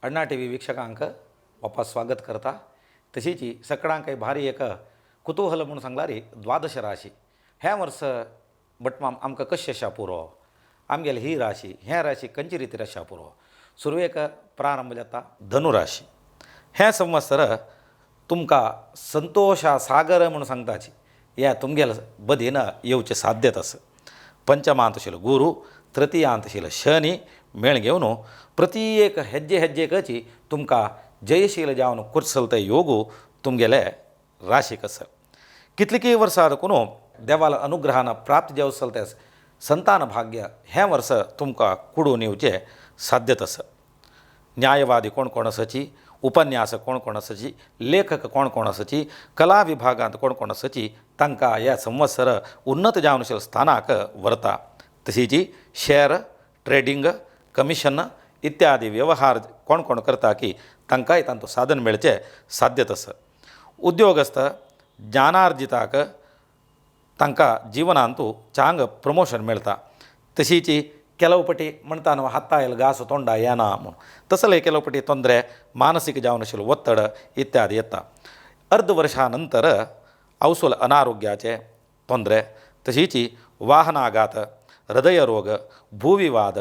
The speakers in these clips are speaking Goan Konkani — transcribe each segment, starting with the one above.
अण्णा टी व्ही वीक्षकांक वापस स्वागत करता. तशीच सकडांक भारी एक कुतूहल म्हूण सांगलारी द्वादश राशी ह्या वर्स भटमाम आमकां कशें आशा पुरो, आमगेली ही राशी ह्या राशी खंयची रितीर आशा पुरो. सुरवेक प्रारंभ जाता धनुराशी. हें संवत्सर तुमकां संतोशा सागर म्हूण सांगताची ह्या तुमगेले बदीन येवचें साध्यत आसा. पंचमांत आशिल्लो गुरू, तृतीयांत आशिल्लो शनी मेळ घेवन प्रति एक हेज्जे हेज्जेकची तुमकां जयशील जावन कुर्सलते योग तुमगेले राशीक आसा. कितलीं वर्सां देखून देवाल अनुग्रहान प्राप्त जावं ते संतान भाग्य हें वर्स तुमकां कुडून येवचें साध्यत आसा. न्यायवादी कोण कोण आसाची, उपन्यासक कोण कोण आसाची, लेखक कोण कोण आसाची, कला विभागांत कोण कोण आसाची, तांकां ह्या संवत्सर उन्नत जावन स्थानाक व्हरता. तशीच शेअर ट्रेडींग कमिशन इत्यादी व्यवहार कोण कोण करता की तांकांय तांचो साधन मेळचें साध्यत आसा. उद्योगस्थ ज्ञानार्जिताक तांकां जिवनांतू चांग प्रमोशन मेळटा. तशीच ಕೆಲವು ಪಟಿ म्हणटा न्हू हातायल घास तोंडा येना म्हूण, तसले ಕೆಲವು पटी ತೊಂದರೆ मानसीक जावन आशिल्लो ಒತ್ತಡ इत्यादी येता. अर्द वर्षा नंतर अवसूल अनारोग्याचे ತೊಂದರೆ, तशीच वाहनाघात, हृदयरोग, भूविवाद,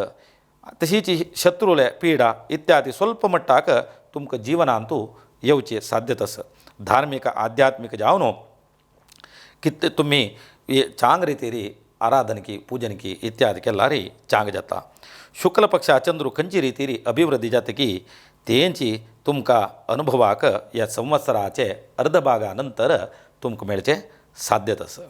तशीच शत्रुले पीडा इत्यादी ಸ್ವಲ್ಪ मट्टाक तुमकां जिवनांतू येवचे साध्यत आसा. धार्मीक आध्यात्मीक जावन कितें तुमी चांग रितीरी आराधन की पूजन की इत्यादी केल्यार चांग जाता. शुक्ल पक्षा चंद्रू खंयची रितीरी अभिवृद्धी जाता की तेंची तुमकां अनुभवाक ह्या संवत्सराचे अर्द भागा नंतर तुमकां मेळचें साध्यत आसा.